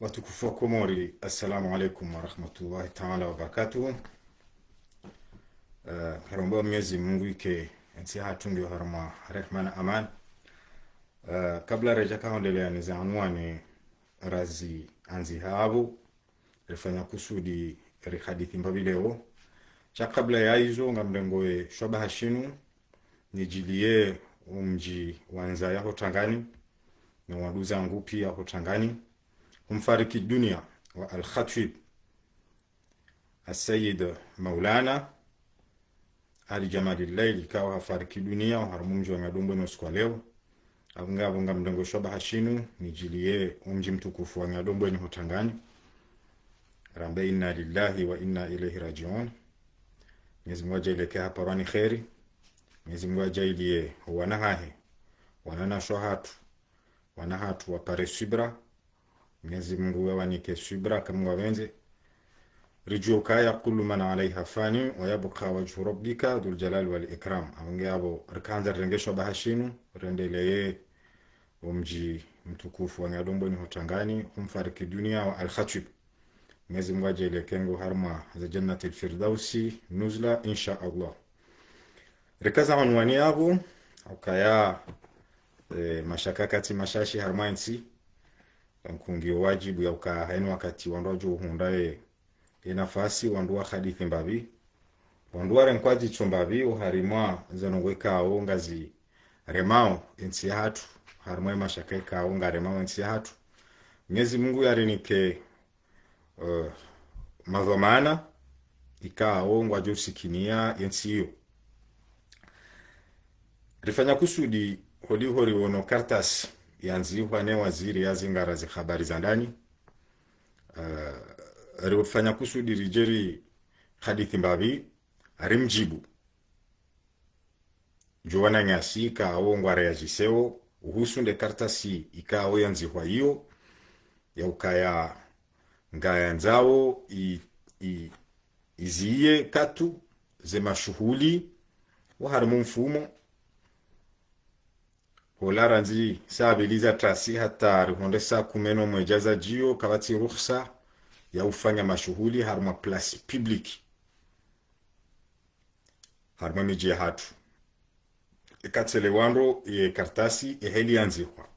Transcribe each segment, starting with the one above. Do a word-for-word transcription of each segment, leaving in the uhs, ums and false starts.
Watukufu wa Komori, assalamu alaikum warahmatullahi taala wabarakatuh. Eh, haromba Mwenyezi Mungu ike entsi yahatru ngiyo harumwa rehma na amani. Eh, kabla redja kahondelea neze anwani raziandzisa hapvo, rifanya kusudi rihadisi mbapvi leo. Sha kabla ya izo, ngamrengo ye shwabaha shinu, nidjiliye omdji wa Nzaya ho Tangani, no wanduza ngu piya ho Tangani, humfariki dunia wa Al-Khatwib, Al-Sayyid Maulana Ali Djamalillaili, ikao hafariki dunia harumwa omdji wa Nyadombweni usiku wa leo. Apvo ngapvo ngamrengo shwabaha shinu, nidjiliye omdji mtukufu wa Nyadombweni ho Tangani. Rambe inna lillahi wa inna ilayhi rajiun. Mwenyezi Mungu adjaaliye ke haparwa ni kheri. Mwenyezi Mungu adjaaliye wana hahe, wananyashe wahatru, wana hatru wapare subira. Mwenyezi Mungu yawanike subira, ka Mungu apvendze. Ridjuwe ukaya kullu man alayha fani wa yabqa wajhu rabbika dhul jalali wal ikram. Apvo nge apvo rikandza rirenge shwabaha shinu, rendeleye omdji mtukufu wa Nyadombweni ho Tangani, humfariki dunia wa Al-Khatwib. Mwenyezi Mungu adjaaliye ke ngu harumwa ze Jannatil Firdausi nuzula, insha Allah. Rikaza anwani yapvo, ukaya, eh, mashaka katsi mashashi harumwa entsi, donc ngiyo wajibu ya uka hayina wakati wandru wadjo hundra ye, ye nafasi wandru wahadisi mbapvi, wandru warenke djitso mbapvi oharumwa ze ndrongoo ikao ngaziremao entsi yahatru, harumwa ye mashaka ikao ngaremao entsi yahatru. Mwenyezi Mungu yarinike, eh, madhwamana ikao ngwadjo usikiniya yentsi iyo. Rifanya kusudi holiho riwono kartasi yandzihwa ne waziri yazingara ze habari za ndani. Eh, rifanya kusudi ridje rihadisi mbapvi, rimdjibu djo wananyasi ikao ngwareajisewo uhusu nde kartasi ikao yandzihwa iyo, ya ukaya ngayandzao i, i, iziye katu ze mashuhuli oharumwa mfumo. Hola randzi saa mbili za trasi hata rihundre saa kume no mwedja za djiyo, kapvatsi ruhusa ya ufanya mashuhuli harumwa place publique, harumwa midji yahatru. Eka tsi le wandro ye kartasi eheli yandzihwa,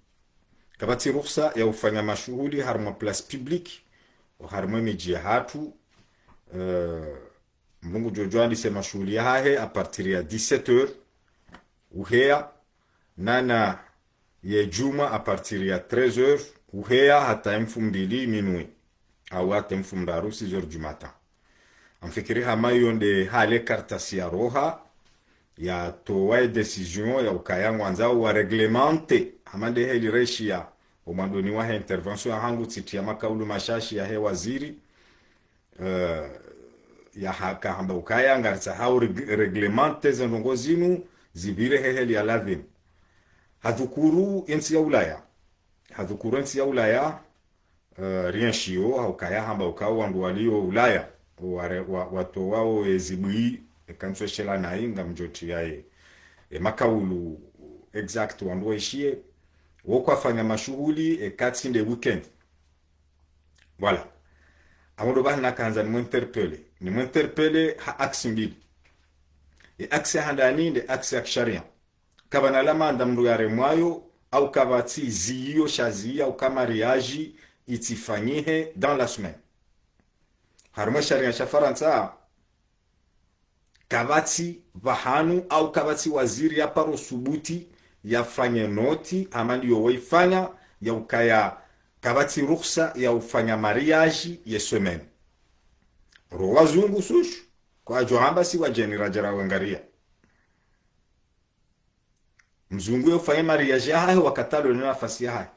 kapvatsi ruhusa ya ufanya mashuhuli harumwa place publique, oharumwa midji yahatru. Eh, mndru ngudjo djwandise mashuhuli yahahe à partir ya dix-sept heures uheya, nana ye djumwa à partir ya treize heures uheya hata mfumbili minuit, au hata mfumdraru six heures du matin. Ngamfikiri hama iyo nde hale kartasi yaroha, yatowa ye décision ya ukaya ngwandzao wa réglementé, hama nde heli reshiya omwandoni wahe intervention yahangu tsitria makaulu mashashi yahe waziri, eh, yahaka hamba ukaya ngaritsahao reg-, réglementé ze ndrongoo zinu zipvire he heli ya ladhimu. Hadhukuru entsi ya Ulaya. Hadhukuru entsi ya Ulaya, eh, rienshio, ha ukaya hamba ukao wandru walio Ulaya, ware-, wa-, watowao ezibwi, eka ntsu eshela nayi, ngamdjo triya ye, e makaulu exact wandru waishiye, wo kwafanya mashuhuli, eka tsi nde weekend. Voilà. Apvo ndo pvahanu nakandza nimwinterpellé. Nimwinterpellé ha axe mbili. Ye axe ya handani nde axe ya kisharia. Kapvana lamanda mndru yaremwayo, au kapvatsi ziyo sha ziya uka mariage itsifanyihe dans la semaine. Harumwa sharia sha Farantsa, kapvatsi pvahanu au kapvatsi waziri yaparo subuti yafanye noti, hama ndiyo waifanya, ya ukaya kapvatsi ruhusa ya ufanya mariage ye semaine. Ro wazungu sush, kwadjo hamba si wadjeni radjara wengariya. Mzungu ye ufanye mariage yahahe wakati alo ne nafasi yahahe,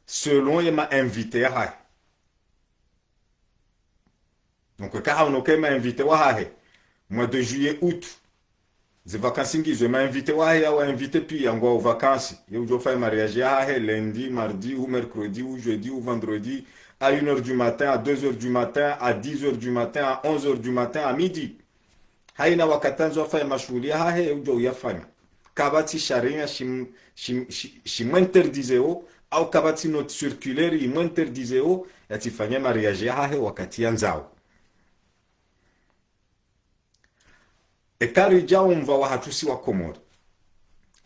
selon ye ma invité yahahe. Donc, eka haono ke ma invité wahahe, mois de juillet, août, ze vacances ngizo, ma invité wahahe, yawa invité piya ngwao vacances, ye udjo fanya mariage yahahe lundi, mardi, ou mercredi, ou jeudi, ou vendredi, à une heure du matin, à deux heures du matin, à dix heures du matin, à onze heures du matin, à midi. Hayina wakati andzo afanye mashuhuli yahahe, ye udjo uyafanya. Kapvatsi sharia shim-, shim-, shi-, shimwinterdiseo au kapvatsi note circulaire imwinterdiseo yatsifanye mariage yahahe wakati yandzao. Eka ridja umva wahatru si Wakomori,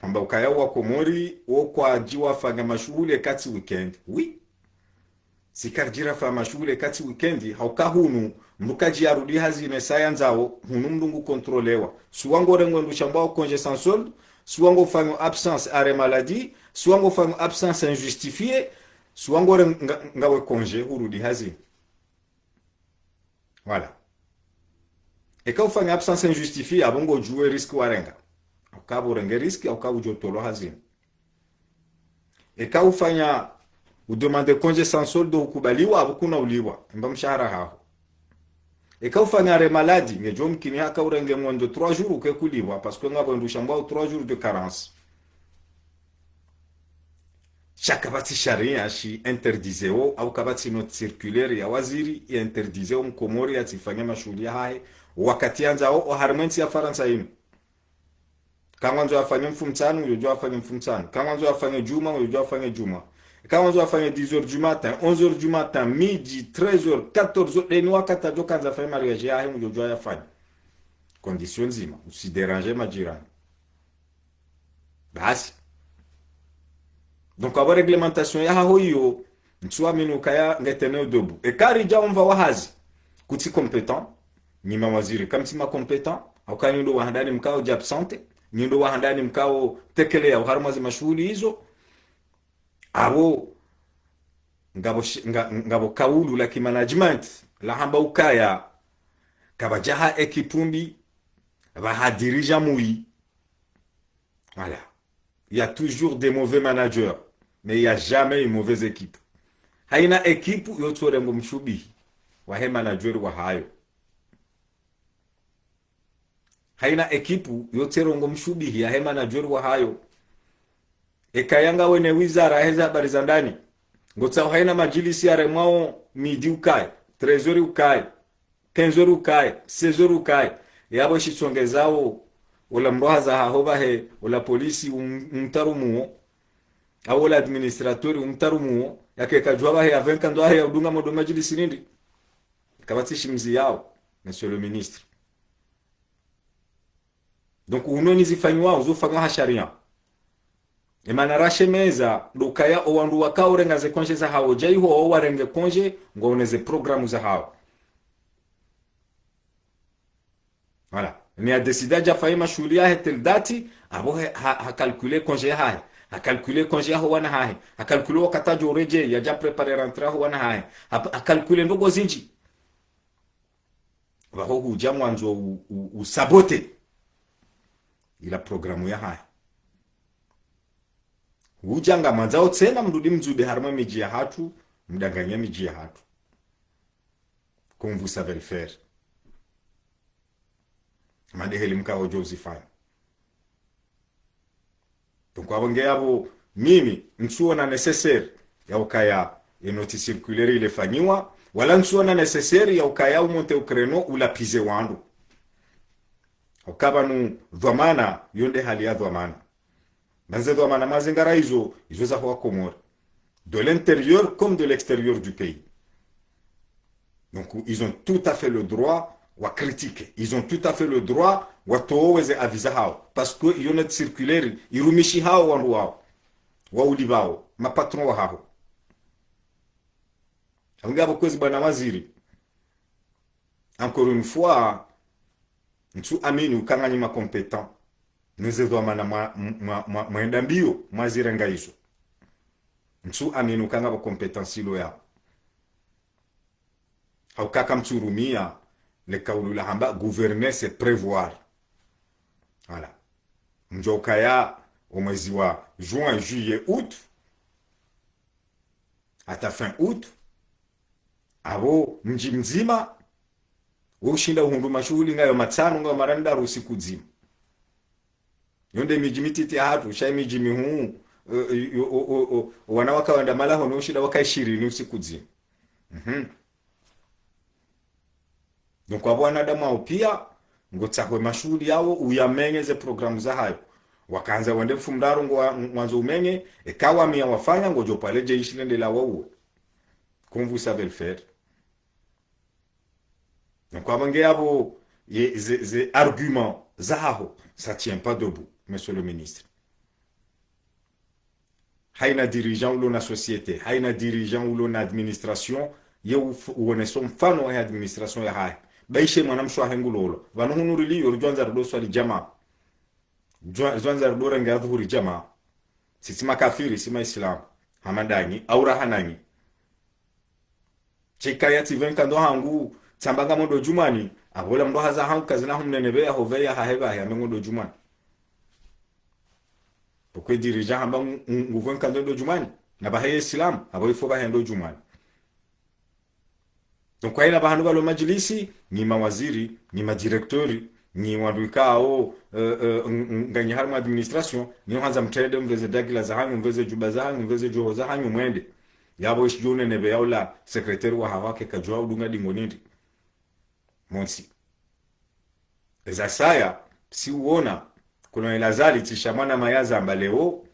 hamba ukaya Wakomori wo kwadji wafanya mashuhuli eka tsi weekend. Oui. Si karidjira fanya mashuhuli eka tsi weekend, hauka hunu, mndru kadji yarudi hazini sa yandzao, hunu mndru ngu contrôlewa. Suwa ngorengwa ndru shambwao congé sans solde, suwa ngofanyo absence arrêt maladie, suwa ngofanyo absence injustifiée, suwa ngore nga, ngawe congé hurudi hazini. Voilà. Eka ufanya absence injustifiée, apvo ngodjuwe risque warenga. Hauka pvo urenge risque, hauka udjo tolwa hazini. Eka ufanya udemande congé sans solde ukubaliwa, apvo kuna ulipvwa, emba mshahara haho. Eka ufanya arrêt maladie, ngedjo mkini haka urenge mwendo trois jours uke kulipvwa, parce que ngapvo ndru shambwao trois jours de carence. Sha kapvatsi sharia shi interdiseo, au kapvatsi note circulaire ya waziri ya interdiseo Mkomori yatsifanye mashuhuli yahahe wakati yandzao, oharimwa entsi ya Farantsa inu. Eka ngwandzo yafanye mfumtsanu, uyo djuwa yafanye mfumtsanu. Eka ngwandzo yafanye djumwa, uyo djuwa yafanye djumwa. Eka ngwandzo yafanye dix heures du matin, onze heures du matin, midi, treize heures, quatorze heures, deni wakati adjo kandza yafanye mariage yahe, uyo djuwa yafanye. Condition ndzima, usi déranger majirani. Basi. Donc, apvo réglementation yahaho iyo, ntsu amini ukaya nge tenir debout. Eka ridja umva wahazi, kutsi compétent, nyi mawaziri, kamtsi ma compétent, hauka nyi ndo wahandani mkao dja absente, nyi ndo wahandani mkao tekeleya oharimwa ze mashuhuli izo, apvo ngapvo shi, nga, ngapvo kaulu la ki management, lahamba ukaya, kapvadjaha ekipu mbi, pvaha dirigeant mwi. Voilà. Il y a toujours des mauvais managers, mais il y a jamais une mauvaise équipe. Haina ekipu yotsorengo mshubihi wahe manager wahayo. Haina ekipu yotsorengo mshubihi yahe manager wahayo. Eka yanga wene wizara yaheze habari za ndani, ngotsaho haina madjilisi yaremwao midi ukaye, treize heures ukaye, quinze heures ukaye, seize heures ukaye. Yapvo shitsongezao, ola mroha zahaho pvahe, ola polisi um, umtarumuo, au ola administrateur umtarumuo, yake kadjuwa pvahe ya venka ndo ahe ya udunga modo madjilisi nindi. Kapvatsi shimzi yao, monsieur le ministre. Donc, hunu eni zifanyiwao, zofanywa ha sharia. Emana rashemeza, ndo ukaya owandru wakao urenga ze congé zahawo, djaiho owarenge congé, ngwaone ze programu zahawo. Voilà. Ni adécida djafanye mashuhuli yahe telle date, apvo he, ha, ha calculer congé yahahe, ha calculer congé yaho wana hahe, ha calculer wakati adjo uredjei, yadja préparer rentrée yaho wana hahe, ha, ha calculer ndrongo zindji. Pvaho hudja mwandzo u, u, u saboter ila programu yahahe. Hudja ngamwandzao tsena mrudi mdzube harimwa midji yahatru, mdanganye midji yahatru. Comme vous savez le faire. Madeheli mkao djo uzifanya. Donc, apvo nge yapvo, mimi, ntsuona nécessaire ya ukaya e note circulaire ile fanyiwa, wala ntsuona nécessaire ya ukaya umonte o créneau ulapize wandru. Hauka pvanu dhwamana, yo nde hali ya dhwamana. Pvandze dhwamana mazingara izo, izo zaho Wakomori. De l'intérieur comme de l'extérieur du pays. Donc, ils ont tout à fait le droit wa critiquer. Ils ont tout à fait le droit wa towe ze avis zahawo. Parce que iyo note circulaire, irumishi hawo wandru wawo. Wauli wawo, ma patron wahaho. Apvo nge apvo kwezi bwana waziri. Encore une fois, ntsu amini uka nganyi ma compétent. Neze dhwamana mwa, mwa, mwa, mwaenda mbio, mwazirenga izo. Ntsu amini uka ngapvo compétence ilo yapvo. Hauka kamtsurumia le kaulu lahamba, gouverner c'est prévoir. Voilà. Mdjo ukaya omwezi wa juin, juillet, août, hata fin août, apvo mdji mdzima, wo ushinda uhundru mashuhuli ngayo matsanu, ngayo mararu, ndraru usiku dzima. Yo nde midji mititi yahatru, sha emidji mihuu, eh, eh, o, o, o, o, wana waka wenda malahoni ushinda waka ishirini usiku dzima. Mhm. Donc, apvo wanadamu wawo pia, ngotsaho e mashuhuli yawo, uyamenye ze programu zahayo. Wakandza wende mfumoraru ngwa-, ngwandzo umenye, eka wamia wafanya, ngodjo pvale djeshi lende lawauwe. Comme vous savez le faire. Donc, apvo nge apvo, ye, ze, ze arguments zaho, ça tient pas debout, monsieur le ministre. Haina dirigeant ulo na société, haina dirigeant ulo na administration, ye uf-, uoneso mfano wa administration yahahe. Baishe mwana mshe wahe ngulolo. Pvanu hunu riliyo, ridjwandza rido swali djamaa. Djwa-, ridjwandza rido renge adhuhuri djamaa. Si tsi makafiri, si maislamu. Hama ndanyi, au raha nanyi. Tsi kaya tsi pvenka ndo hangu, tsamba ngamwo ndo djumwani, apvo ola mndru haza hangu kazina humnenepveya hopveya hahe pvahe, ame ngamwo ndo djumwani. Pokwe dirigeant hamba ngu-, ngu-, ngupvenka ndo ndo djumwani, na pvahe ye silamu, apvo ifo pvahe ndo djumwani. Donc, kwayina pvahanu pvalo madjilisi, nyi mawaziri, nyi madirecteur, nyi wandru ikao, eh, eh, ng-, ng-, nganyi harimwa administration, nyi handza mtrende, mpveze dagila zahanyu, mpveze djuba zahanyu, mpveze djoho zahanyu, mwende. Yapvo ishi djo unenepveya ola secrétaire wahaho ake kadjua udunga dingo nindri. Montsi. Eza saya, si uona, Colonel Azali, tsi sha mwana mayaza amba leo,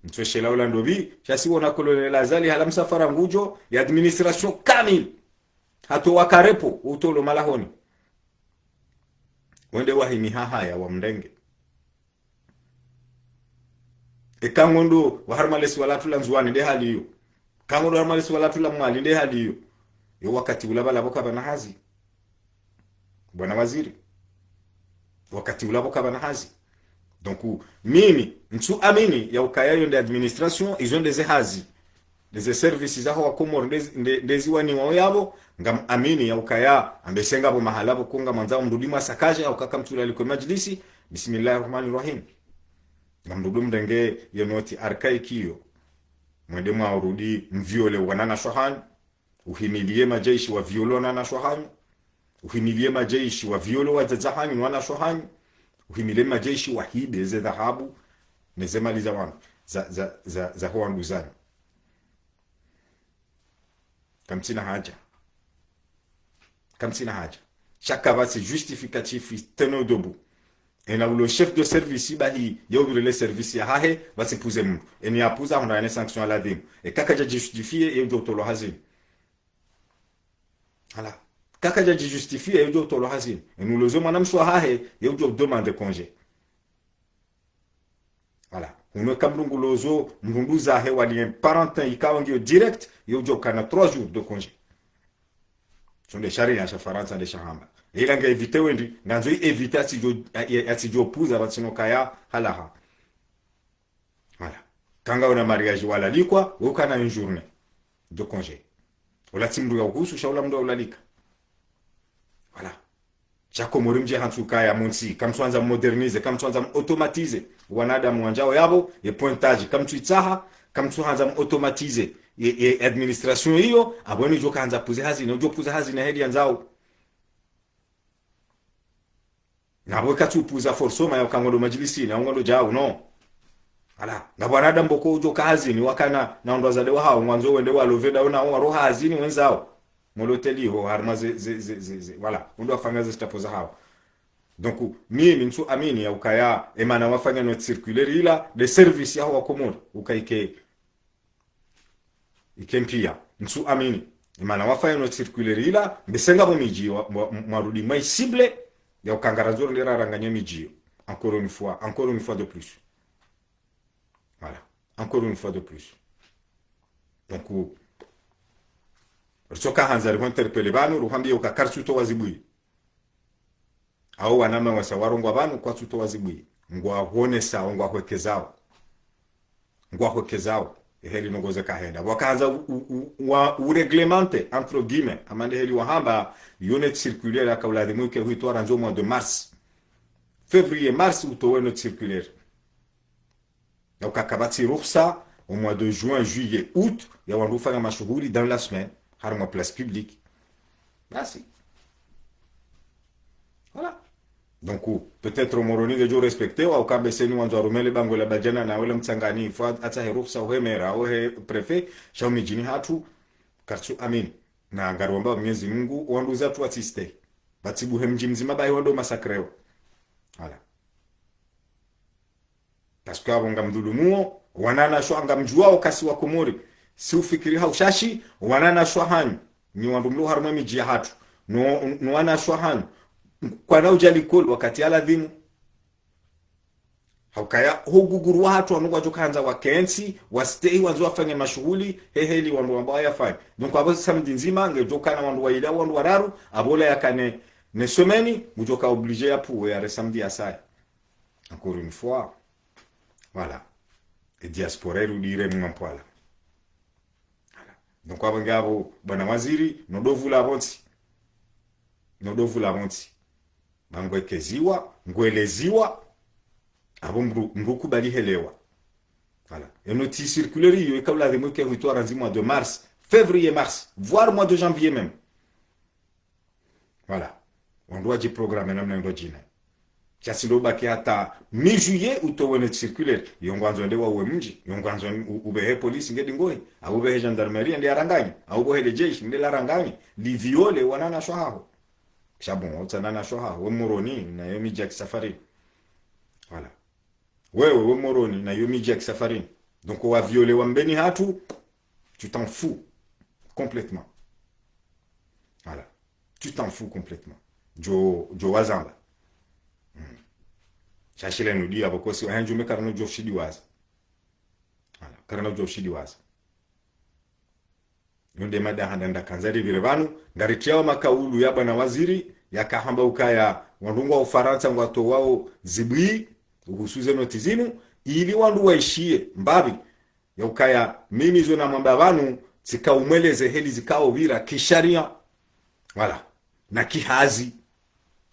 mtsweshela ola ndopvi, sha si uona Colonel Azali hala msafara ngudjo, ye administration kamili. Hata wakarepo, utolo malahoni. Wende wahimi hahaya wa mrenge. Eka ngondo wa harimwa lesiwa latru la Ndzuwani nde hali iyo. Eka ngondo wa harimwa lesiwa latru la Mwali nde hali iyo. Yo wakati ula pvala pvo kapvana hazi. Bwana waziri. Wakati ula pvo kapvana hazi. Donc, mimi, ntsu amini ya ukaya yo nde administration, izo nde ze hazi. Ndeze service zaho wa Komori, ndezi-, nde-, ndeziwaniwao yapvo, ngam amini ya ukaya, ambese ngapvo mahala pvo ko ngamwandzao mrudi mwasakaje, ya uka kamtsulalikwe madjilisi, bismillahi rahmani rahim. Ngamrudi mrenge ye note archaïque iyo. Mwende mwaurudi mviole wananyashe wahanyu. Uhimiliye madjeshi waviole wananyashe wahanyu. Uhimiliye madjeshi waviole wadzadze wahanyu no wananyashe wahanyu. Uhimiliye madjeshi wahibe ze dhahabu, neze mali za wandru, za, za, za, za ho wanduzanyu. Kamtsina haja. Kamtsina haja. Sha kapvatsi justificatif tenant debout. Ena ulo chef de service bahi, ye upvirele service yahahe, pvatsi puze mndru. Eni yapuza hundra yane sanction ya ladhimu. Eka kadja djijustifier, ye udjo utolwa hazini. Voilà. Eka kadja djijustifier, ye udjo utolwa hazini. Eni ulozo mwana mshe wahahe, ye udjo demander congé. Voilà. Hunu eka mndru ngulozo, mndru nduzahe wa lien parentin ikao ngiyo direct, ye udjo kana trois jours de congé. Tso nde sharia sha Farantsa nde shahamba. Ila nga éviter wendji, ngandzo i éviter atsidjo, a-, a-, atsidjo puza pvatsina ukaya halaha. Voilà. Eka ngawe na mariage walalikwa, we ukana une journée de congé. Ola tsi mndru ya uhusu, sha ola mndru ya ulalika. Voilà. Sha Komori mdje hantsu kaya montsi, kamtsuhandza mmoderniser, kamtsuhandza mautomatiser. Wanadamu wandjao yapvo, ye pointage, kamtsuitsaha, kamtsuhandza mautomatiser. Ye, ye administration iyo, apvo ni djo kahandza puze hazini, udjo puza hazini heli yandzao. Na apvo katsupuza forcément ya uka ngondo madjilisini, au ngondo djao, non. Voilà. Ngapvo wanadamu pvoko udjo ka hazini, wakana, na wandru wazade wahao, ngwandzo wende waloveda, ona, waroha hazini, wendzao. Moloteli ho, harimwa ze, ze, ze, ze, ze, voilà. Undru wafanya ze stapo zahao. Donc, mimi ntsu amini ya ukaya, emana wafanya note circulaire ila, nde service yaho wa Komori, uka ike, ike mpia. Ntsu amini. Emana wafanya note circulaire ila, mbese ngapvo midji wa, wa, mwarudi mwa cible, ya uka ngarandzo nde raranganya midji yo. Encore une fois, encore une fois de plus. Voilà. Encore une fois de plus. Donc, ritsoka handza riho interpeller pvanu, ruhambie uka karitsu towa zibwi. Au wanama wasa warongoa pvanu kwatsu towa zibwi. Ngwahonesao, ngwahwekezao. Ngwahwekezao. Eheli nongoze kahenda. Wakahandza u, u, u, wa, uréglementer, entre guillemets. Hama nde heli wahamba, yo note circulaire yaka uladhimu ike huitwa randzi o mois de mars. Février, mars, utowe note circulaire. Na uka kapvatsi ruhusa, au mois de juin, juillet, août, ya wandru ufanya mashuhuli dans la semaine, harimwa place publique. Basi. Voilà. Donc, peut-être Moroni ngedjo respecter, wa uka mbese ni wandzo arumele bangwe la badjana na wele Mtsangani, ifo atsahe ruhusa, uhe maire, uhe préfet, sha umidjini hatru, karitsu amini. Na ngariomba Mwenyezi Mungu, wanduzatru watsiste. Batsibuhe mdji mdzima bahi wandru massacreo. Voilà. Parce que apvo ngamdhulumuo wananyasho, ngamdjuao kasi wa Komori, si ufikiri ha ushashi, wananyasho hanyu, nyi wandru mlo harumwa emidji yahatru, no, no wananyasho hanyu, kwana udja likoli wakati ya ladhimu. Haukaya ho guguru wahatru wanu ngwadjo kahandza wakentsi, wastehi, wandzo wafanye mashuhuli, heheli wandru wamba wayafanye. Donc apvo samedi ndzima, ngedjo kana wandru wayili, wandru wararu, apvo ola yakane ne semaine, ngudjo ka obligé yapvuwe yare samedi ya saya. Encore une fois, voilà. E diaspora irudi ireme mwa mpwala. Voilà. Donc apvo ngapvo, bwana waziri, no dovu la pvontsi. No dovu la pvontsi. Ba ngwekeziwa, ngweleziwa, apvo mdru, mdru kubali helewa. Voilà. E note circulaire iyo, ika uladhimu ike huitwa randzi mois de mars, février, mars, voire mois de janvier même. Voilà. Wandru wadjiprogramme namna ndo djina. Sha tsi ndo baki hata mi-juillet utowe note circulaire. Yo ngwandzo ende wauwe mdji. Yo ngwandzo u-, upvehe polisi ngedi ngohi. Au upvehe gendarmerie nde yaranganye. Au upvehe le jeshi nde laranganye. Li viole wananyasho haho. Sha bon, wautsa wananyasho haho. We Moroni, na yo midji ya kisafarini. Voilà. Wewe, we Moroni, na yo midji ya kisafarini. Donc, wa viole wa mbeni hatru, tu t'en fous. Complètement. Voilà. Tu t'en fous complètement. Djo, djo wazamba. Hmm. Sha shile nudi apvo kosi, wahenju me karino djo shidi waza. Voilà. Karino djo shidi waza. Yo nde mada handa ndakandza ripvire pvanu, ngaritriao makaulu ya bwana waziri, yakahamba ukaya wandru ngwa Ufarantsa ngwatowao zibwi, uhusu ze note zinu, ili wandru waishiye, mbapvi, ya ukaya mimi zo namwamba pvanu, tsika umweleze heli zikao pvira kisharia. Voilà. Na kihazi.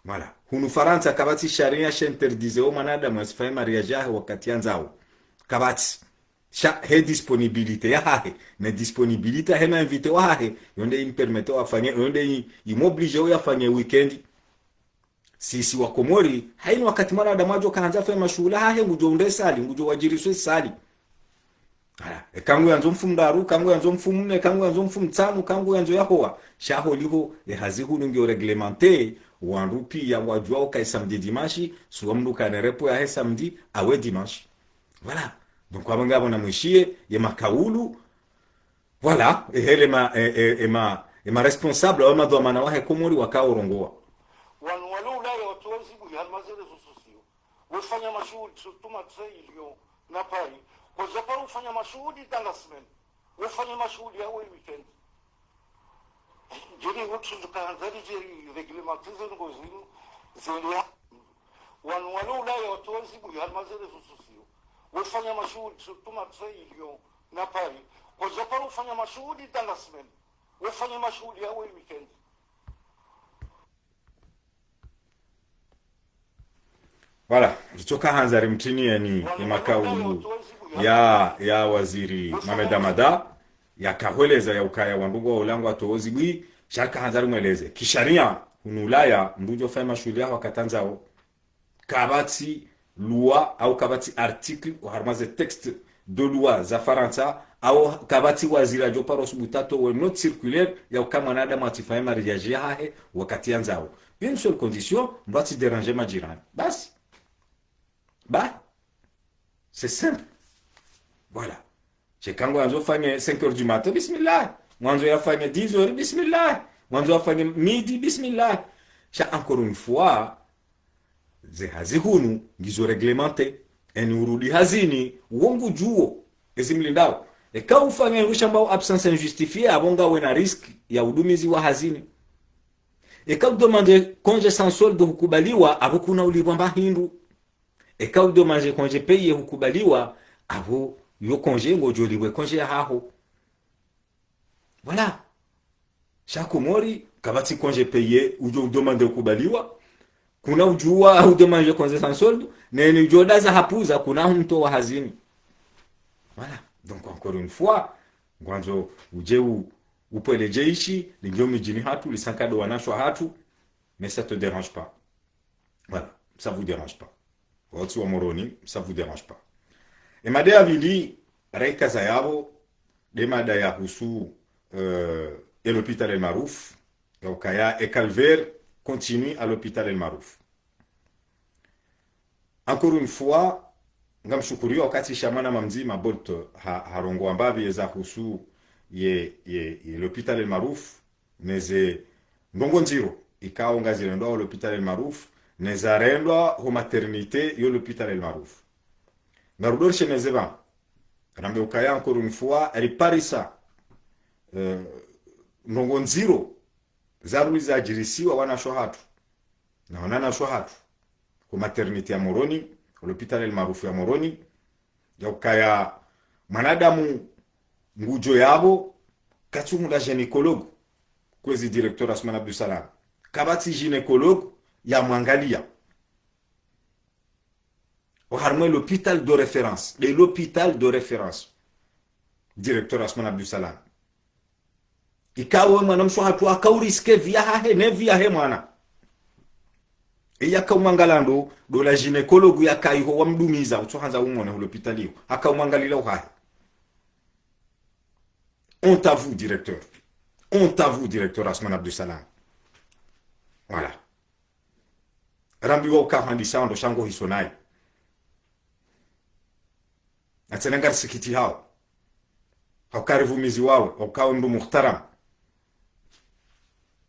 Voilà. Hunu Farantsa kapvatsi sharia sha interdiseo mwanadamu asifanye mariage yahe wakati yandzao. Kapvatsi. Sha he disponibilité yahahe, ne disponibilité yahe ma invité wahahe, yo nde impermeteo afanye, yo nde i-, imobligeo yafanye weekend. Sisi wa Komori, haina wakati mwanadamu adjo kahandza afanye mashuhuli yahahe, ngudjo undre salle, ngudjo wadjiriswe salle. Voilà. Eka nguyandzo mfumoraru, eka nguyandzo mfumone, eka nguyandzo mfumotsanu, eka nguyandzo yahowa. Sha holiho, e hazi hunu ngiyo réglementé, wandru piya wadjuwa ukaya samedi dimanche, suwa mdru kane repos yahe samedi, awe dimanche. Voilà. Donc, apvo ngapvo namwishiye, ye makaulu. Voilà. Ehele ma, e, e, e ma, e ma responsable, wa madhwamana wahe Komori wakao urongoa. Wanu walo Ulaya watowa zibwi harumwa ze réseaux sociaux. Wafanya mashuhuli, surtout Marseille, Lyon, na Paris. Kwadja paro ufanya mashuhuli dans la semaine. Wafanya mashuhuli yawo weekend. Djeli wotsu djuka handza ridje réglementé ze ndrongo zinu, zende. Wanu walo Ulaya watowa zibwi harumwa ze réseaux sociaux. Wafanya mashuhuli, surtout Marseille, Lyon, na Paris. Kwadja paro ufanya mashuhuli dans la semaine. Wafanya mashuhuli yawo weekend. Voilà, ritsoka handza rimtrinieni ye makaulu ya, ya waziri Mohamed Hamada, yakahweleza ya ukaya wandru ngwa Ulaya ngwatowo zibwi, sha rika handza rimweleze. Kisharia, hunu Ulaya, mdru ngudjo fanya mashuhuli yaho wakati yandzao. Kapvatsi loi, au kapvatsi article, harumwa ze texte de loi za Farantsa, au kapvatsi waziri adjo paro subutu atowe note circulaire ya uka mwanadamu atsifanye mariage yahahe wakati yandzao. Une seule condition, mdru atsi déranger majirani. Basi. Ba. C'est simple. Voilà. Sha eka nguyandzo fanye cinq heures du matin, bismillah. Nguyandzo yafanye dix heures, bismillah. Nguyandzo yafanye midi, bismillah. Sha encore une fois, ze hazi hunu ngizo réglementé. Eni urudi hazini, wo ngudjuo ezi mlindao. Eka ufanya hindru shambao absence injustifiée, apvo ngawe na risque ya udumiziwa hazini. Eka udemande congé sans solde hukubaliwa, apvo kuna ulipvwa mba hindru. Eka udemande congé payé hukubaliwa, apvo yo congé ngodjo lipvwe congé yahaho. Voilà. Sha Komori, kapvatsi congé payé, udjo udemande ukubaliwa. Kuna udjuwa udemande congé sans solde, neni udjo daza hapvuza, kuna humtowa hazini. Voilà. Donc, encore une fois, nguyandzo udje u-, upvwele jeshi, lindjiye midjini hatru, lisankade wanashe wahatru, mais ça te dérange pas. Voilà, ça vous dérange pas. Wotsi wa Moroni, ça vous dérange pas. E mada ya pvili, raika za yapvo, nde mada yahusu, euh, e l'hôpital El Maarouf, ya ukaya e calvaire continue à l'hôpital El Maarouf. Encore une fois, Ngamshukuriyo wakati sha mwananya mdzima Bolt ha, harongoa mbapvi yeza husu ye, ye, ye l'hôpital El Maarouf, neze ndrongoo ndziro ikao ngazirendwao l'hôpital El Maarouf, neza rendwa ho maternité yo l'hôpital El Maarouf. Ngarudjo rishe neze pvanu. Rambe ukaya encore une fois, riparisa, eh, ndrongoo ndziro zarudi zadjirisiwa wanashe wahatru. Na wananyashe wahatru. Ho maternité ya Moroni, ho l'hôpital El Maarouf ya Moroni, ya ukaya mwanadamu ngudjo yapvo, katsuhundra gynécologue, kwezi directeur Assoumani Abdou Salam. Kapvatsi gynécologue ya mwangaliya. Oharumwa l'hôpital de référence, de l'hôpital de référence. Directeur Assoumani Abdou Salam. Ikao mwanamshe wahatru haka uriske vie yahahe ne vie yahe mwana. Eya kaumwangalia ndo, ndo la gynécologue yakaiho wamdumiza, utsohandza umwone ho l'hôpital iyo. Haka umwangalia uhahe. Honte à vous, directeur. Honte à vous, directeur Assoumani Abdou Salam. Voilà. Rambiwa uka handisa ndo sha ngohiso nayi. Atsena ngarisikitihao. Hauka rivumiziwao, hauka mndru muhtaram.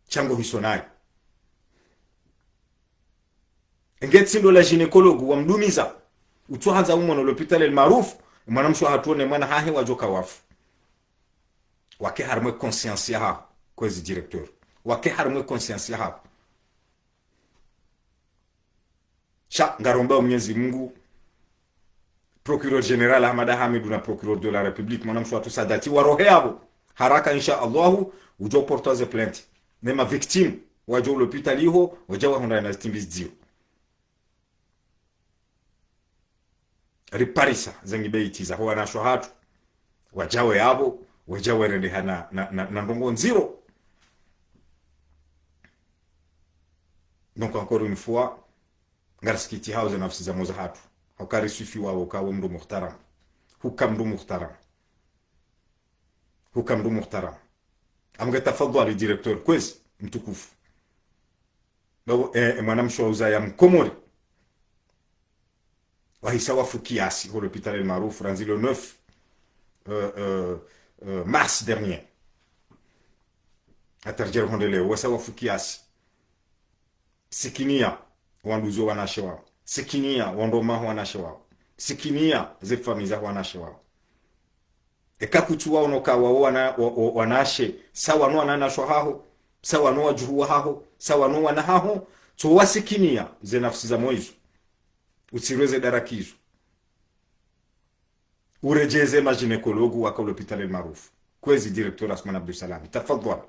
Sha ngohiso nayi. Enge tsi ndo la gynécologue wamdumiza. Utsohandza umwone ho l'hôpital El Maarouf, mwanamshe wahatru ne mwana hahe wadjoka wafu. Wake harumwa conscience yahaho, kwezi directeur. Wake harumwa conscience yahaho. Sha, ngarombao Mwenyezi Mungu, Procureur Général Ahmada Hamidou na Procureur de la République, mwanamshe wahatru Sadati, warohe yapvo. Haraka, insha Allahu, udjo porter ze plainte. Ne ma victimes, wadjo ho l'hôpital iho, wadja wahundrane na zitimbi zidziro. Riparisa, zengi beiti zaho wanashe wahatru. Wadjawe yapvo, wadjawe rendeha na, na, na, na ndrongoo ndziro. Donc, encore une fois, ngarisikitihao ze nafsi za moza hatru. Hauka risifiwao uka we mndru muhtaram. Huka mndru muhtaram. Huka mndru muhtaram. Amge tafadhwali directeur, kwezi, mtukufu. Bawo, eh, eh, mwanamshe wa uzaya Mkomori. Wahisa wafu kiasi, ho l'hôpital El Maarouf, randzi le neuf, euh, euh, euh, mars dernier. Hata ridjeri honde leo, wahisa wafu kiasi. Sikiniya, wandruzi wanashe wawo. Sikiniya, wandrumaho wanashe wawo. Sikiniya, ze famiyi zaho wanashe wawo. Eka kutsu wawo no ka wawo wana, wa, wa, wanashe, sawa no wananyashe wahaho, sawa no wadjuhu wahaho, sawa no wana haho, tso wasikiniya ze nafsi za mwizo. Utsirwe ze daraka izo. Uredjeze ma gynécologue waka ho l'hôpital El Maarouf. Kwezi directeur Assoumani Abdou Salam. Tafadhwali.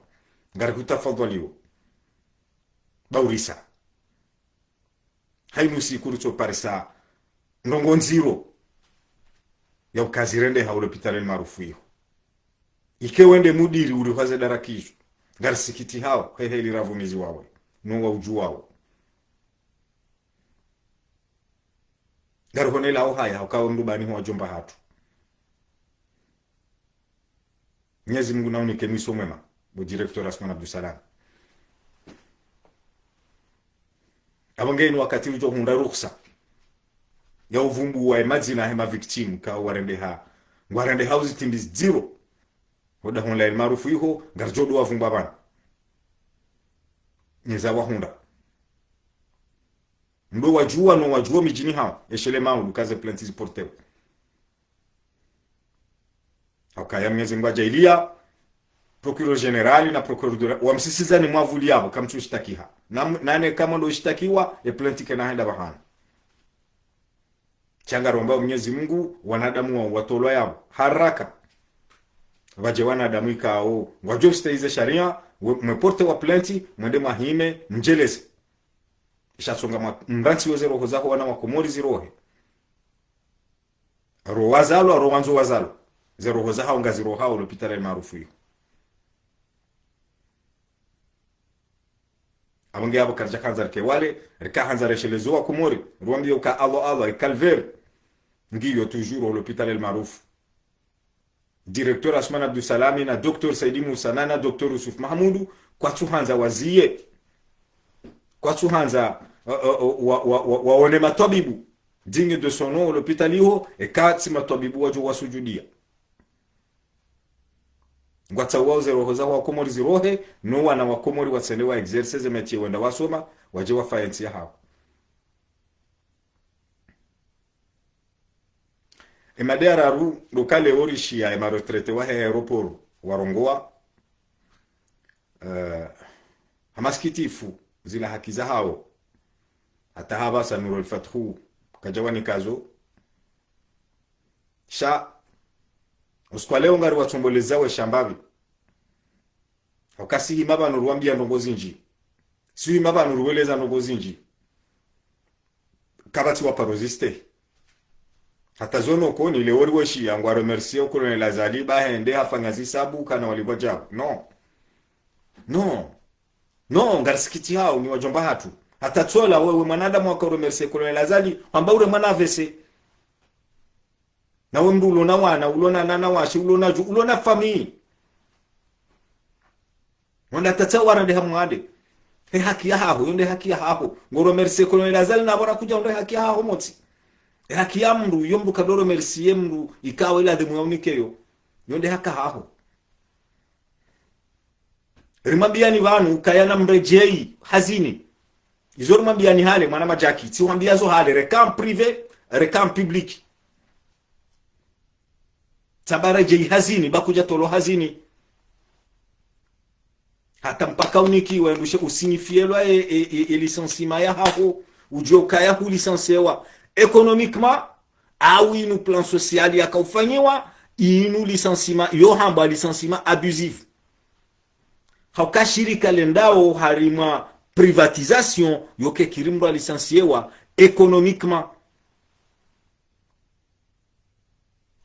Ngari hutafadhwaliwo. Baurisa. Hayinu siku ritso parisa ndrongoo ndziro ya uka zirendeha ho l'hôpital El Maarouf iho. Ike wende mudiri uri hwaze daraka izo. Ngarisikitihao, hehe ili ravumiziwawe. No waudjuwawo. Ngari honelao haya, hauka wo mndru bani ho wadjomba hatru. Mwenyezi Mungu na unike mwiso mwema, bo directeur Assoumani Abdou Salam. Apvo nge inu wakati udjo hundra ruhusa ya uvumbuwa ye madzina yahe ma victimes, ka warendeha, ngwarendeha uzitimbi zidziro. Ho dahoni la El Maarouf iho, ngaridjo ndo wavumbwa pvanu. Neza wahundra. Ndo wadjuwa no wadjuwa midjini hawo, eshele maulu, ka ze plainte ziportewa. Hauka ya Mwenyezi Mungu adjaaliya, procureur général na procureur de la, wamsisiza ni mwavuli yapvo, kamtsu shitakiha. Na, nane kamwe ndo shitakiwa, e plainte kena henda pvahanu. Sha ngarombao Mwenyezi Mungu, wanadamu wa, watolwa yapvo. Haraka. Pvadje wanadamu ikao ngwadjo stehi ze sharia, we, mwe portewa plainte, mwende mwahime, mdjeleze. Isha tsonga mwa, mrantsi wo ze roho zaho wana wa Komori zirohe. Ro wazalwa, ro wandzo wazalwa. Ze roho zahawo ngazirohao l'hôpital El Maarouf iho. Apvo nge apvo karidja handza rike wale, rika handza reshelezo wa Komori, ruwambiye uka Allah, Allah, e calvaire. Ngiyo toujours ho l'hôpital El Maarouf. Directeur Assoumani Abdou Salam na docteur Saidi Moussa na, na docteur Youssouf Mahamoudou, kwatsu handza waziye. Kwatsu handza, uh, uh, uh, wa, wa, wa, waone matwabibu. Digne de son nom, o lapitali iho, eka tsi matwabibu wadjo wasujudia. Ngwatsauwao ze roho za wakomori zirohe, no wana wakomori watsende wa exercer ze métier wenda wasoma, wadje wafaye ntsi yahawo. Emada ya raru, ndo uka leo rishiya ema retraités wahe aéroport warongowa. Eh, ha masikitifu, zila haki zahawo. Hata hapvasa Nour El Fath kadjawanika zo. Sha, usiku wa leo ngariwatsomboleza we shambapvi. Hauka si hima pvanu ruwambiya ndrongo zindji. Si hima pvanu ruweleza ndrongo zindji. Kapvatsi wa paro ziste. Hata zo noko ni leo riweshiya ngwa remercier o Colonel Azali, ba hende hafanya zisabu, kana walipvwa djabu. Non. Non. Non, ngarisikitihao nyi wadjomba hatru. Hata tsola wewe mwanadamu waka remercier Colonel Azali, hamba ure mwana A V C. Nawe mndru ulona wana, ulona nana washe, ulona dju, ulona famille. Wanda tata wara nde hamwade. He haki yahaho, yo nde haki yahaho. Ngo remercier Colonel Azali na bora kudja, yo nde haki yahaho motsi. He haki ya mndru, yo mndru kado remercier mndru, ikawe ladhimu yaunike yo. Yo nde haki yahaho. Rimwambiyani pvanu, kaya namredjeyi hazini. Izo rimwambiyani hale, mwana Madjaki, tsiwambiya zo hale, reka en privé, reka en public. Tsamba redjeyi hazini, ba kudja tolwa hazini. Hata mpaka unikiwe, ndushe usignifiyelwa e, e, e, e licenciement yahaho, udjuwe ukaya hulicenciewa économiquement, au inu plan social yakaufanyiwa, inu licenciement, yo hamba licenciement abusif. Hauka shirika lendao harimwa privatisation, yo kekiri mndru alicenciewa économiquement.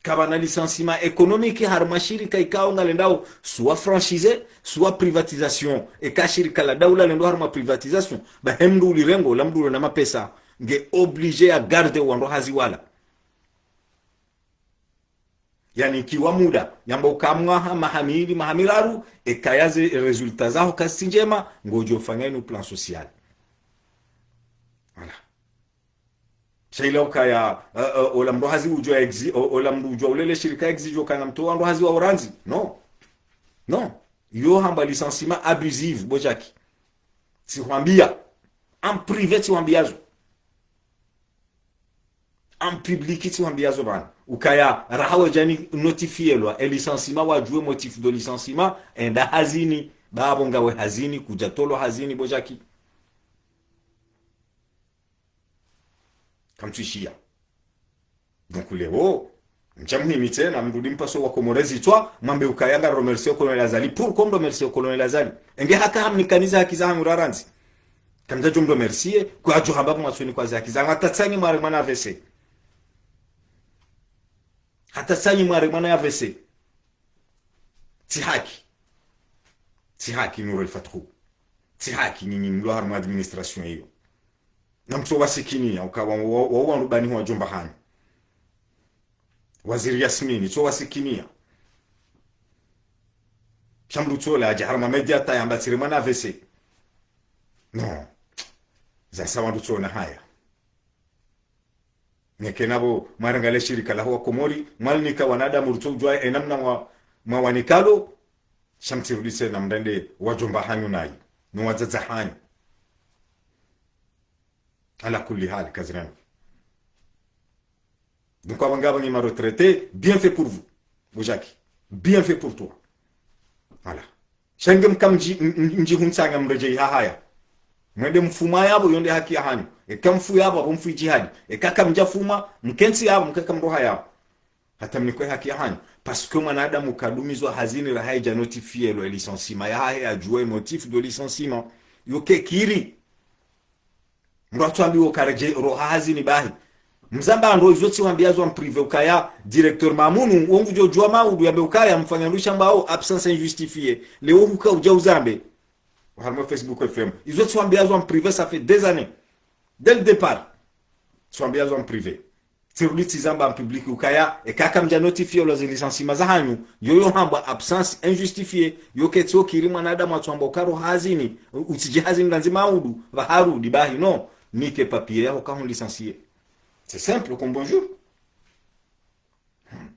Kapvana licenciement économique harimwa shirika ikao ngalendao, soit franchisé, soit privatisation. Eka shirika la daula lendo harimwa privatisation, ba he mndru ulirengo, la mndru ulona mapesa, nge obligé ya garder wandru hazi wala. Yanikiwa muda, yamba uka mwaha, maha mili, maha miraru, eka yaze résultat zaho kazitsi ndjema, ngodjo fanya inu plan social. Voilà. Sha ila ukaya, eh, eh, ola mndru hazi udjo exi-, o-, ola mndru udjo ulele shirika exige ukana mtowa mndru hazi wa orandzi. Non. Non. Yo hamba licenciement abusif, bo Jacques. Tsihwambiya. En privé tsihwambiya zo. En public tsihwambiya zo pvanu. Ukaya, raha wedjani notifielwa, e licenciement wadjuwe motif de licenciement, enda hazini, ba apvo ngawe hazini, kudja tolwa hazini, bo Jacques. Kamtsuishiya. Donc leo, ntsha muhimi tsena, mrudi mpaso wa Komori zitswa, mwambe ukaya nga remercier Colonel Azali. Pourquoi mremercier Colonel Azali? Enge haka hamnikaniza haki zahangu rarandzi. Kamdjadjo mremercier, kwadjo hamba mwatsoni kwa ze haki zahangu. Hata tsanyi mware mwana A V C. Hata tsanyi mware mwana A V C. Tsi haki. Tsi haki, Nour El Fath. Tsi haki, nyinyi mlo harimwa administration iyo. Na mtso wasikiniya, uka wa, wa, wa, wandru bani wa djomba hanyu. Waziri Yasmini, tso wasikiniya. Sha mdru tsola, adja harimwa média ta yamba tsire mwana A V C. Non. Zasa wandru tsona haya. Neke napvo mwarengale shirika laho wa Komori, mwalinika wanadamu rutso udjuwa enamna mwa, mwawanikalo, sha mtsirudi tsena mrende wa djomba hanyu nayi, no wadzadze hanyu. Ala kulli hali, kazirani. Donc, apvo ngapvo nyi ma retraités, bien fait pour vous, bo Jacques. Bien fait pour toi. Voilà. Sha nge mka mdji, m-, m-, mdji huntsanga mredjeyi hahaya. Mwende mfuma yapvo, yo nde haki yahanyu. Eka mfu yapvo, apvo mfu djihadi. Eka kamdja fuma, mkentsi yapvo, mkeka mroha yapvo. Hata mnikwe haki yahanyu. Parce que mwanadamu kadumizwa hazini raha yadja notifielwa e licenciement yahahe, adjuwe motif de licenciement. Yo kekiri. Mdru atsuambiwa uka redjeyi roha hazini bahi. Mzamba ndro izo tsiwambiya zo en privé ukaya directeur Mamunu, wo ngudjo djuwa maudu yambe ukaya mfanya ndru shambao absence injustifiée. Leo huka udja uzambe. Harimwa Facebook F M. Izo tsiwambiya zo en privé, ça fait des années. Dès le départ. Tsiwambiya zo en privé. Tsirudi tsizamba en public ukaya, eka kamdja notifielwa ze licenciement zahanyu, yoyo hambwa absence injustifiée, yo ketsi okiri mwanadamu atsuamba uka roha hazini, u-, utsidje hazini randzi maudu, pvaharudi bahi non, nike papier yaho ka hun licencier. C'est simple comme bonjour. Hmm.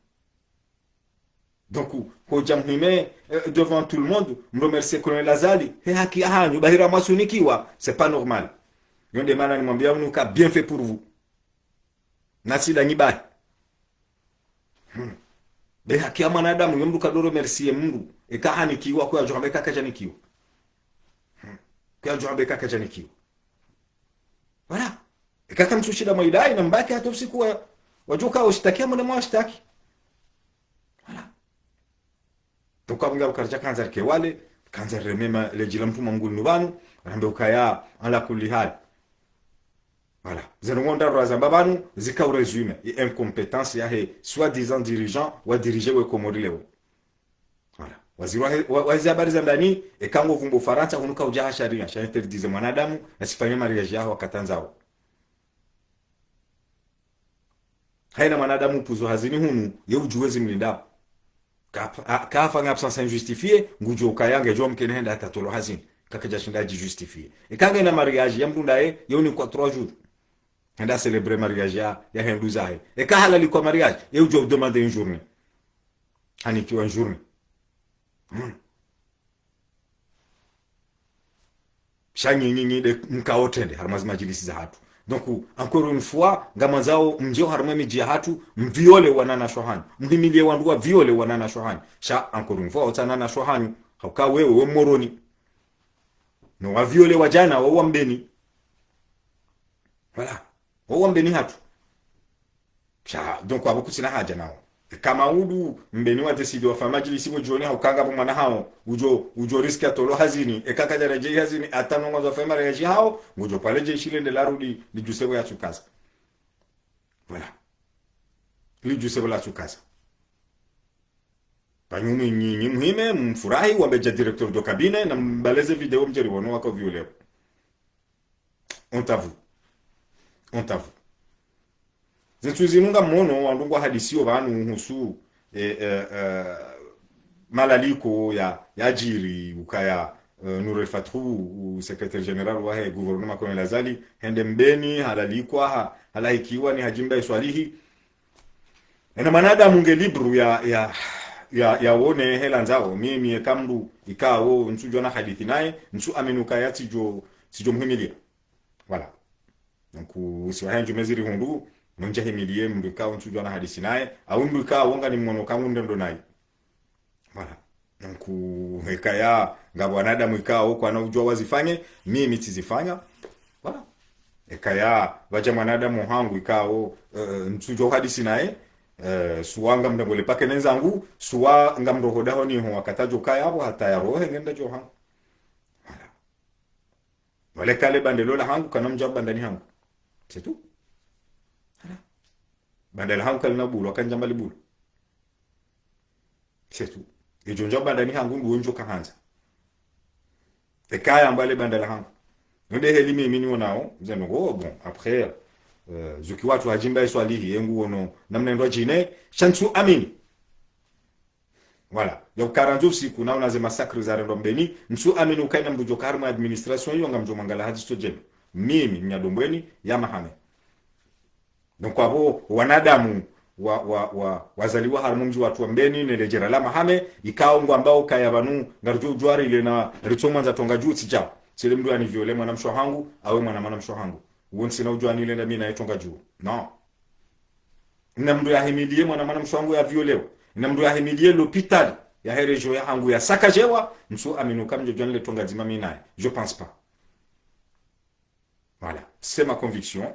Donc, hudja mhime, euh, devant tout le monde, mremercie Colonel Azali, he haki yahanyu, bahira mwasunikiwa, c'est pas normal. Yo nde mana nimwambia unu ka bien fait pour vous. Nasi nda nyi bahi. Hmm. Be haki ya mwanadamu, yo mndru kadjo remercie mndru, eka hanikiwa, kuyadjo hamba eka kadjanikiwa. Hmm. Kuyadjo hamba eka kadjanikiwa. Voilà. Eka kamtsushinda mwaidai, na mbaki hata usiku wa, wadjuka ushitaki, amone mwashitaki. Voilà. Donc, apvo ngapvo karidja kandza rike wale, kandza rireme ma, ledji la mtru manguli nu pvanu, rambe ukaya, ala kulli hali. Voilà. Zinu ngonda razamba pvanu, zika u résumé, ye incompétence yahe, soi-disant dirigeant, wa diriger we Komori leo. Voilà. Waziri wahe, wa, wahe ze habari za ndani, eka ngo vumbo Farantsa, hunu kaudja ha sharia, sha interdire mwanadamu, asifanye mariage yaho wakati andzao. Haina mwanadamu upvuzwa hazini hunu, ye udjuwe zimlindao. Ka, a, kafanya absence injustifiée, ngudjo ukaya ngedjo mkene hende hata tolwa hazini. Kakadja shinda adji justifier. Eka ngena mariage, ya mndru ndaye, ye unikwa trois jours. Hende a célébrer mariage ya, yahe nduzahe. Eka halalikwa mariage, ye udjo demander une journée. Hanikiwa une journée. Hmm. Sha nyinyi nyi nde mkao trende, harumwa zi madjilisi zahatru. Donc, encore une fois, ngamwandzao mdje harumwa midji yahatru, mviole wananyashe wahanyu. Mhimilie wandru waviole wananyashe wahanyu. Sha, encore une fois, otsi wananyashe wahanyu, hauka wewe, we Moroni. No waviole wadjana, wa, wa Mbeni. Voilà. Wo wa Mbeni hatru. Sha, donc, apvo kutsina haja nao. Eka maudu, Mbeni wa décider wafanye madjilisi pvo djoni hauka ngapvo mwana hawo, udjo, udjo risquer atolwe hazini, eka kadjaredjei hazini, hata no ngwandzo wafanye mariage hawo, ngudjo pvale djeshi lende larudi, lidjuse pvo yatsukaza. Voilà. Lidjuse pvo latsukaza. Pvanu nyi, nyi, nyi muhime, mfurahi, wambe dja directeur de cabinet, na mbaleze video mdjeri wono waka violeo. Honte à vous. Honte à vous. Zentsu zinu ngamwono, wandru ngwahadisiyo pvanu, uhusu, eh, eh, eh, malaliko ya, yadjiri, ukaya, eh, Nour El Fath, u secrétaire général wahe gouvernement Colonel Azali, hende Mbeni, halalikwa, ha, halahikiwa ni Hadji Mbae Swalihi. Ena mwanadamu nge libre ya, ya, ya, ya wone hela ndzao. Mimi eka mndru ikao ntsudjuwa na hadisi naye, ntsu amini ukaya tsidjo, tsidjo muhimilia. Voilà. Donc, usiwa hendju meziri hundru, nondja himilie mndru ikao ntsudjuwa na hadisi naye, au mndru ikao ngani mwono ka ngu ndrendo naye. Voilà. Donc, hekaya, ngapvo wanadamu ikao kwana udjuwa wazifanye, mimi tsizifanya. Voilà. Hekaya, pvadja mwanadamu hangu ikao, eh, ntsudjuwa hadisi naye, eh, suwa ngamdambole pake nenzangu, suwa ngamroho dahoni ho wakati adjo kaya apvo hata yarohe ngenda djo hangu. Voilà. Wale kale bande lola hangu, kana mdja bandani hangu. C'est tout. Voilà. Bande la hangu kalina bulu, wakandja mbali bulu. C'est tout. Edjo ndja bandani hangu, ndo ndjo kahandza. Ekaya mbale bande la hangu. Nonde heli mimi niwonao, mze ndrongo, bon, après, euh, zuki watru Hadji Mbae Swalihi, ye nguwono, namna ndro djine, sha ntsu amini. Voilà. Ya uka randzi usiku, naona ze massacres zarendwa Mbeni, ntsu amini uka ina mndru djo ka harimwa administration iyo ngamdjo mwangalia ha dziso djema. Mimi, mnyadombweni, ya Mahame. Donc, apvo wanadamu wa, wa, wa, wazaliwa harimwa mdji watru wa Mbeni, ne ledjera la Mahame, ikao ngwambao ukaya pvanu, ngaridjo udjuwa rile na ritso mwandza tonga dju tsi djao. Tsile mndru yaniviole mwanamshe wahangu, awe mwana mwanamshe wahangu. Uwo ntsina udjuwa nile nda mi naye tonga dju. Non. Ina mndru yahimilie mwana mwanamshe wahangu yaviolewa. Ina mndru yahimilie l'hôpital yahe région yahangu yasakajewa, ntsu amini uka mdjo djuwa nile tonga dzima mi naye. Je pense pas. Voilà, c'est ma conviction.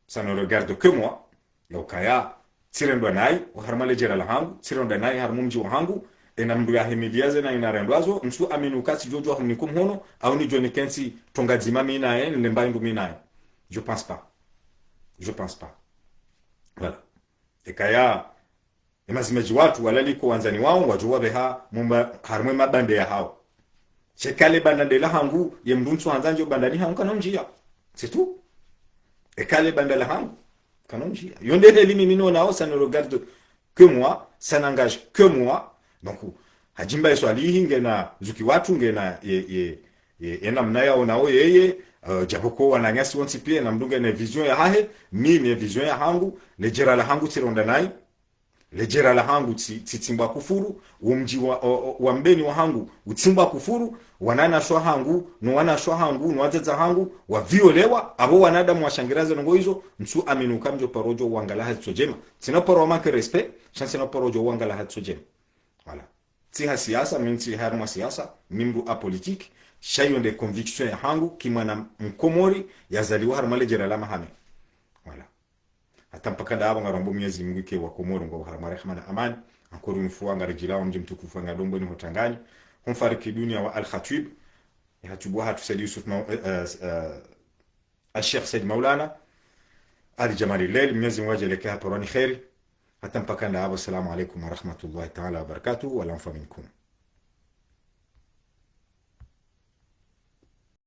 Ça ne regarde que moi. Ya ukaya, tsirendwa nayi, oharimwa ledjera la hangu, tsirendwa nayi harimwa mdji wa hangu, ena mndru yahimilia zena ina rendwazo, ntsu amini uka tsidjo djuwa huniku mhono, au nidjo nikentsi tonga dzima mi naye, nde mbayi ndru mi naye. Je pense pas. Je pense pas. Voilà. Ekaya, emazimedji watru walaliko wandzani wawo, wadjo wapveha mumba harimwa mabande yahao. Sha eka le banda nde la hangu, ye mndru ntsu handza ndjo bandani hangu kana undjia. C'est tout. Eka le banda la hangu, kana undjia. Yo nde heli mimi niwonao, ça ne regarde que moi, ça n'engage que moi. Donc, Hadji Mbae Swalihi ngena zuki watru, ngena ye, ye, Ye, ye namna yaonao yeye, eh, djapvoko wananyasi wontsi pia, na mndru nge ne vision yahahe, mi ne vision yahangu, le djera lahangu tsironda nayi, le djera lahangu tsi, tsitsimbwa kufuru, wo mdji wa, o, o, wa Mbeni wahangu, utsimbwa kufuru, wananyaswa hangu, no wananyaswa hangu, no wadzadze hangu, waviolewa, apvo wanadamu washangira ze ndrongo izo, ntsu amini uka mi ndjo paro djo wangala ha zitso djema. Tsina paro wa manque respect, sha ntsina paro djo wangala ha zitso djema. Voilà. Tsi ha siasa, mi ntsi harumwa siasa, mi mndru apolitique, sha iyo nde conviction yahangu, ki mwana mkomori, yazaliwa harumwa le djera la Mahame. Voilà. Hata mpaka ndapvo ngarombo Mwenyezi Mungu ke wa Komori ngwao harumwa rehema na amani. Encore une fois, ngaridjilawa mdji mtukufu wa Ngadombweni ho Tanganyika. Ho mfariki dunia wa Al-Khatwib. Ye hatwibu hatru Said Yusuf Mau-, eh, eh, eh, Al-Sheikh Said Maulana. Ali Djamali Lel, Mwenyezi Mungu adjaanlie ke haparwa ni kheri. Hata mpaka ndapvo, assalamu alaikum wa rahmatullahi ta'ala wa barakatuh, wal afwa minkum.